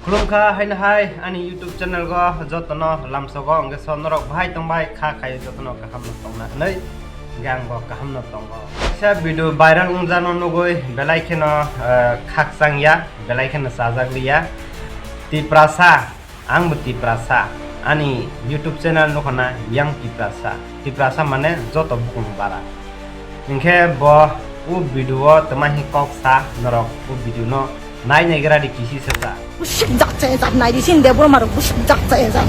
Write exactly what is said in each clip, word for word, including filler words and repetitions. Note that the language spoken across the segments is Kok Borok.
Khulumkha haino hai ani YouTube channel go jotono lamsogo, hwnkhe so norok bahai tongbai kha khai jotono kaham no tongna hwnwi hwnkhe ang bo kaham no tongo. Kisa video viral wngjano nugwi belai kheno, eh, khakchang ya, belai kheno chajak liya. Tiprasa, ang bo Tiprasa, ani YouTube channel nukhona Yang Tiprasa. Tiprasa mane joto bukung bara. Hwnkhe bo o video o twma hi kok sa norok o video no nai nai gra di kisi se sa. Busik jak chaya jak nai di sin Debbarma rok busik jak chaya jak.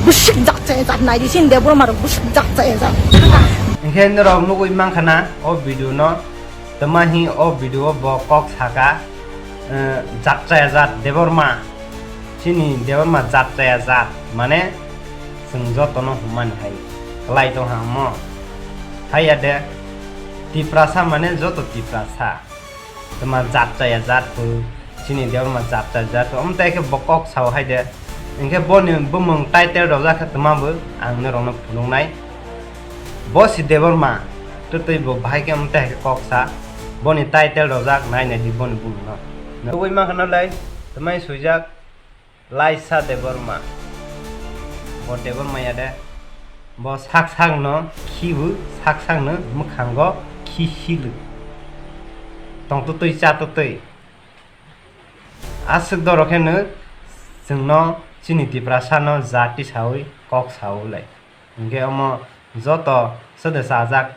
Busik jak chaya jak nai di sin Debbarma rok busik jak chaya jak. Hwnkhe norok nugwi mankha na o video no twma hi o video o bo kok saka, eh, jak chaya jak Debbarma. Chini Debbarma jak chaya jak mane chwng jotono hwnmani hai kwlai tong ha omo. Haiya de Tiprasa mane joto Tiprasa. Twma jat chaya jat bo, chini Debbarma jat chaya jat bo, omo tai khe bo kok sao hai de. Hwnkhe boni bumung title rwjak khe twma bo ang norokno phunuknai. Bo si Debbarma, twtwi bo bahai khe omo tai khe kok sa. Boni title rwjak nai nai di boni bumungno. Nugwi mankha no lai, twmai swijak. Laisa Debbarma. Bo Debbarma ya de. Bo sak sak no khibu, sak sak no mwkhango khi silu. Tong twtwi cha twtwi. Aswk doro khe no chwngno chini Tiprasa no jati sawi kok sawi lai. Hwnkhe omo joto sode sajak.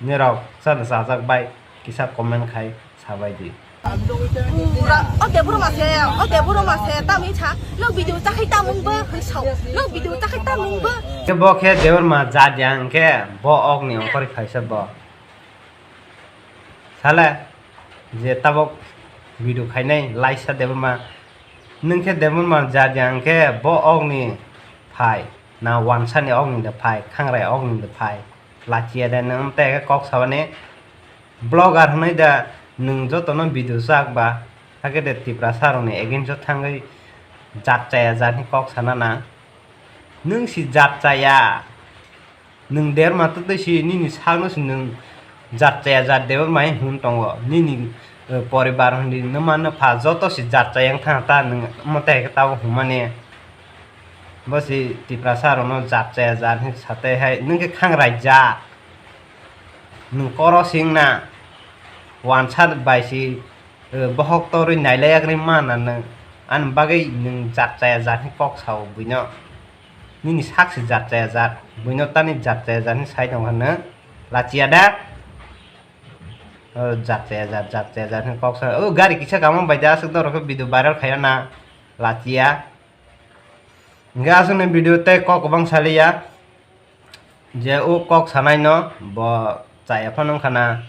Nirok chana chajak bai kisa comment khai sabai di. Pura o Debbarma se, o Debbarma se, tamni sa, no video chakhai tamung bo, hoi sao, no video chakhai tamung bo. Khe bo khe Debbarma jat ya hwnkhe bo ok ni ongkhor khaisa bo. Sale, je tabok video khainai laisa Debbarma, nwng khe Debbarma jat ya hwnkhe bo ok ni phai, na wansa ni ok ni de phai, khangrai ok ni de phai. Lachiya de nwng tei khe kok sabani vlogger hwnwi da nwng jotono video chak ba, hakhe de Tiprasa rokni against o thangwi jat chaya jat hinwi kok sana na. Nwng si jat chaya, nwng Debbarma twtwi si nini sakno si nwng jat chaya jat Debbarma hinwi hwn tongo. Nini, eh, poribar hwnwi nwma nwpha joto si jat chaya wng thang ta nwng omo tei khe tabuk hwnmani. Bo si Tiprasa rokno jat chaya jat hinwi satwi hai nwng khe khangrai jat. Nwng koro sing na wansa bai si, eh, bohok torwi nailaiyak ri ma na nwng. Ani bagwi nwng jat chaya jat hinwi kok sao buino. Nini sak si jat chaya jat. Buino tani jat chaya jat hinwi sai tongkha nwng. Lachiya da? Oh, jat chaya jat, jat chaya jat hinwi kok sa. Oh, gari kisa kamang bai da aswk doro khe video viral khaiya na. Lachiya. Hwnkhe aswkni video tei kok kwbang saliya. Je o kok sanaino bo chaya phano wngkha na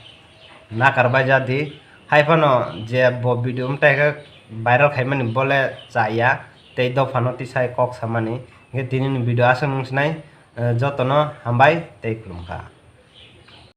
nakar bai jadi. Hai phano je bo video mwtai khe viral khaimani bole chaya tei dophano tisai kok samani. Hwnkhe tinini video aswk nung sinai, eh, jotono hambai tei khulumkha.